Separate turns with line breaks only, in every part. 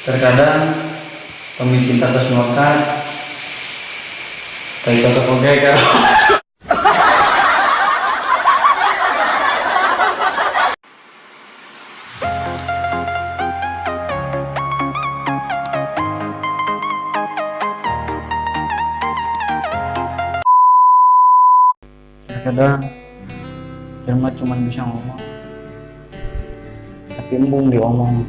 Terkadang pemi cinta terus melekat, tapi kotok oge kan. Terkadang jelma cuma bisa ngomong, tapi embung diomong.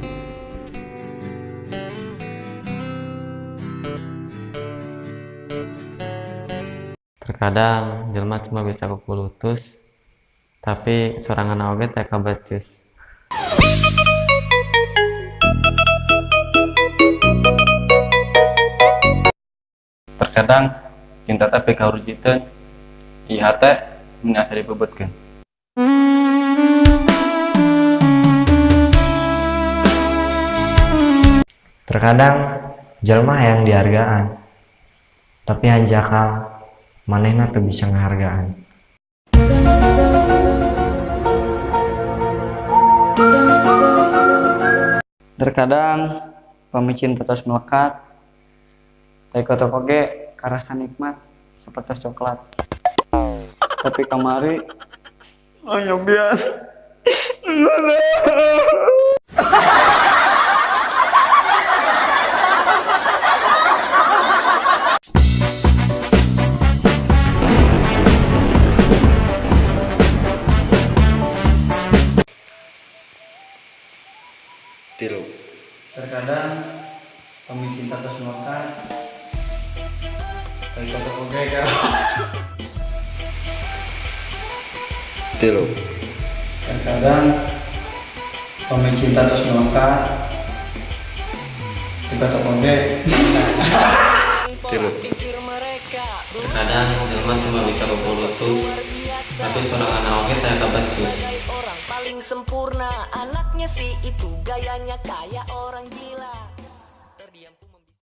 Terkadang jelma cuma bisa kukulutus, tapi sorangan oge teh kabecus.
Terkadang cinta teh pikahurjiteun, ieu hate mun asa dibebetkeun.
Terkadang jelma hayang dihargaan, tapi hanjakal manehna teu bisa ngahargaan.
Terkadang pami cinta terus melekat, tapi kotok oge karasa nikmat seperti coklat. Tapi kamari nyobian.
Tilu.
Terkadang pami cinta terus melekat, tapi kotok oge kan.
Tilu.
Terkadang pami cinta terus melekat, tapi kotok oge.
Tilu.
Terkadang jelma cuma bisa kukulutus, tapi sorangan oge teh kabecus.
Orang paling sempurna anaknya sih itu gayanya kayak orang gila.